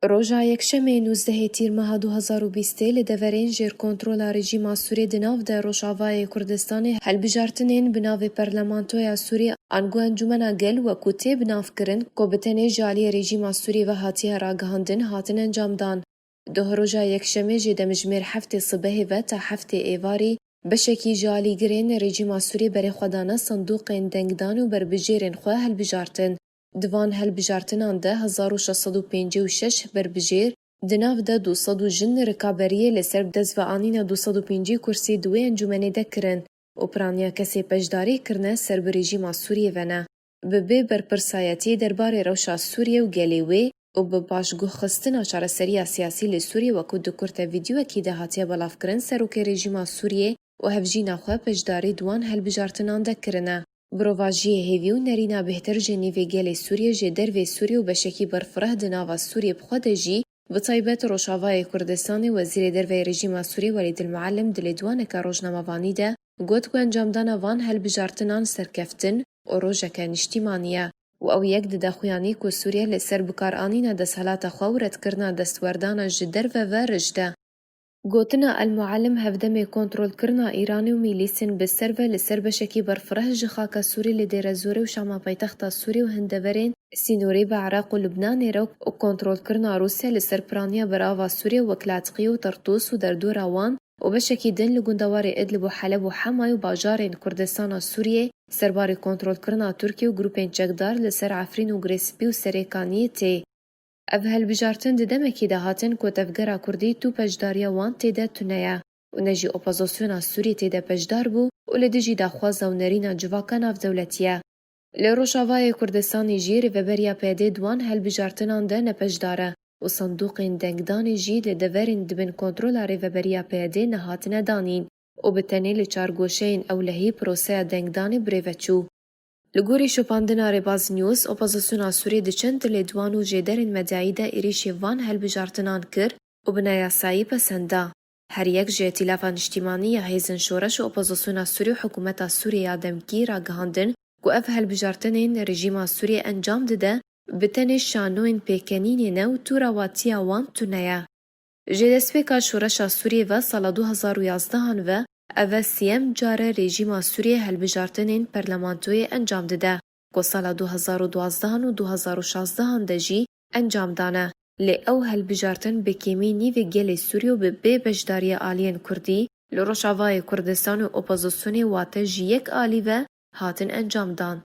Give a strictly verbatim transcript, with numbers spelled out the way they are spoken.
Roja Yekşemê nûzdehê Tîrmeha du hezar û bîstê li deverên jêr kontrola rejîma Sûrê di nav de Rojavayê Kurdistanê hilbijartinên bi navê Parlamentoya Sûrê ango Encûmena Gel wekû tê binavkirin ku bi tenê ji aliyê rejîma Sûrê ve hatiye ragihandin hatin encamdan. Doh roja Yekşemê jî demjimêr heftê sibehê ve ta heftê êvarî beşekî ji alîgirên rejîma Sûrê berê xwe dane sindûqên dengdan û berbijêrên xwe hilbijartin. Di van hilbijartinan de hezar û şeş sed û pêncî û şeş berbijêr, di nav de du sed û jin rikaberiyê li ser bi dest ve anîna du sed û pêncî kursî di wê encûmenê de kirin û piraniya kesê beşdarî kirine ser bi rejîma Sûriyê ve ne. Bi bê berpirsayetiyê derbarê rewşa Sûriyê û gelê wê û bi paşguhxistina çareseriya siyasî li Sûriyê wekû di kurte vîdyoyekî de hatiye belavkirin serokê rejîma Sûriyê û hevjîna xwe beşdarî di wan hilbijartinan de kirine. Birovajiyê hêvî û nerîna bêhtir ji nîvê gelê Sûriyê jê dervê Sûriyê û beşekî berfireh di nava Sûriyê bi xwe de jî, bi taybet Rojavayê Kurdistanê Wezîrê Derve yê rejîma Sûriyê Welîd El Muallim di lêdwaneke rojnamevanî de got ku encamdana van hilbijartinan serkeftin û rojeke niştîmanî ye û ew yek dide xuyanî ku Sûriye li ser bikaranîna desthilata xwe û redkirina destwerdana ji derve ve rijd e. Gotina El Muallim hevdemê kontrolkirina Îranê û mîlîsên bi ser ve li ser beşekî berfireh ji xaka Sûrê li Dêrezorê û Şama paytexta Sûrê û hin deverên sînorê bi Iraq û Lubnanê re û kontrolkirina Rûsya li ser piraniya berava Sûrê, Weklatqî û Tertûs û derdora wan û beşekî din li gundewarê Idlib û Heleb û Hemay û bajarên Kurdistana Sûriyê serbarê kontrolkirina Tirkiye û grûpên çekdar li ser Efrîn û Girê Spî û Serêkaniyê tê. Ev hilbijartin di demekî de hatin ku tevgera Kurdî tu beşdariya wan tê de tune ye û ne jî opozisyona Sûrî tê de beşdar bû û li dijî daxwaza û nerîna civaka navdewletî ye. Li Rojavayê Kurdistanê jî rêveberiya P Y D'ê di wan hilbijartinan de ne beşdar e û sindûqên dengdanê jî li deverên di bin kontrola rêveberiya P Y D'ê nehatine danîn û bi tenê li çar goşeyên ewlehî proseya dengdanê birêve çû. Li gorî şopandina Rêbaz News, opozisyona Sûriyê di çend lêdwan û jêderên medyayî de êrîşê van hilbijartinan kir û bi neyasayî pesend da. Her yek ji Îtîlafa Niştîmanî ya Hêzên Şoreş û Opozisyona Sûrî û Hikûmeta Sûriyê ya demkî ragihandin ku ev hilbijartinên rejîma Sûriyê encam dide, bi tenê şanoyên pêkenînê ne û tûrawatiya wan tune ye. Ji destpêka şoreşa Sûriyê ve sala du hezar û yazdehan ve ev e sêyem car e rejîma Sûriyê hilbijartinên parlamentoyê encam dide, ku sala du hezar û duazdehan û du hezar û şazdehan de jî encam dane. Lê ew hilbijartin bi kêmî nîvê gelê Sûrî û bi bê beşdariya aliyên Kurdî li Rojavayê Kurdistan û opozisyonê wate ji yek alî ve hatin encam dan.